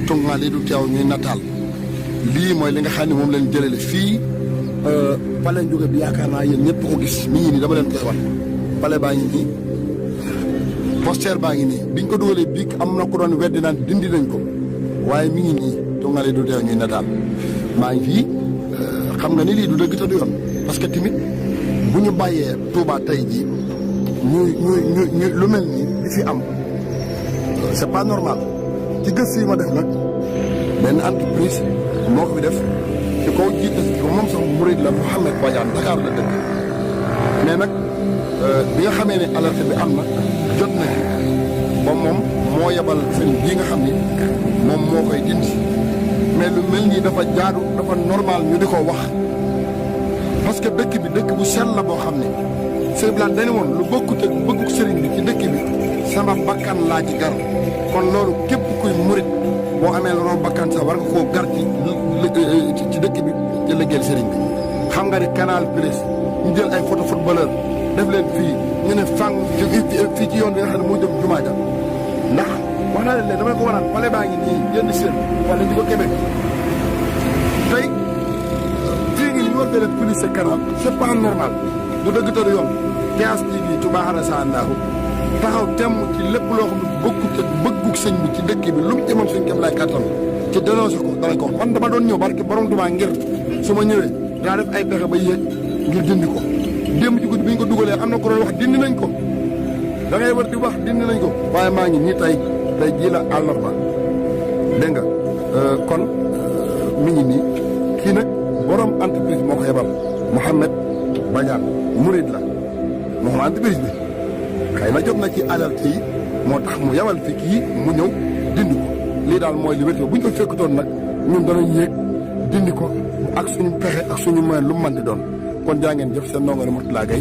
tungaal yi du teew ñuy nataal lii mooy li nga xam ne moom lañ jëlale fii pale jóge bi yaakaar naa yéen ñëpp ko gis mi ngi nii dama leen koy wan pale baa ngi nii poster baa ngi nii biñ ko dugalee biig am na ko doon weddi naan dindi nañ ko waaye mi ngi nii tungaal yi du teew ñuy nataal maa ngi fii xam nga ni lii du dëgg te du yoon parce que tamit bu ñu bàyyee Touba tey jii ñu lu mel ni li fi am c'est pas normal ci gëstu yi ma def nag benn entreprise moo ko fi def ci kaw jiite ko moom sax murid la Mouhamed Badiane Dakar la dëkk mais nag bi nga xamee ne alerte bi am na jot na ci ba moom moo yebal seen bii nga xam ni moom moo koy dindi mais lu mel nii dafa jaadu dafa normal ñu di ko wax parce que dëkk bi dëkk bu sell la boo xam ne sëriñ bi dañu woon lu bokkut ak bëggu sëriñ bi ci dëkk bi sama bakkan laa ci gar kon loolu képp kuy murit boo amee la room bakkan sax war nga koo gar ci dëkk bi ci liggéeyal sëriñ bi xam nga ne Canal Plus ñu jël ay photo footballeur def leen fii ñu ne fang fii ci yoon bi nga xam ne moo jëm jumaa ja ndax wax naa leen damay ko wanaan pale baa ngi nii yenn seen wala ñu ko Québec tey fii ngi ñu war fee def police canal c'est pas normal du dëgg te du yoon TS TV Touba Arasannaahu taxaw temm ci lépp loo xam ne bokkut ak bëggug sëñ bi ci dëkk bi lu mu demoon suñ kem lay kattan ci dénoncé ko danañ ko man dama doon ñëw barke borom Touba ngir su ma ñëwee daa def ay pexe ba yéeg ngir dindi ko démb ci guddi bi ñu ko dugalee am na ko doon wax dindi nañ ko da ngay war di wax dindi nañ ko waaye maa ngi nii tey jii la àllarba dégg nga kon mi ngi nii kii nag borom entreprise moo ko yebal Mouhamed Badiane murid la moo xam entreprise bi xëy na jot na ci alerte yi moo tax mu yebal fi kii mu ñëw dindi ko lii daal mooy li wér bu ñu ko fekkutoon nag ñun danañ yéeg dindi ko ak suñu pexe ak suñu moyen lu mu mën di doon kon jaa ngeen jëf seen ndongo ne Mourtalla Gaye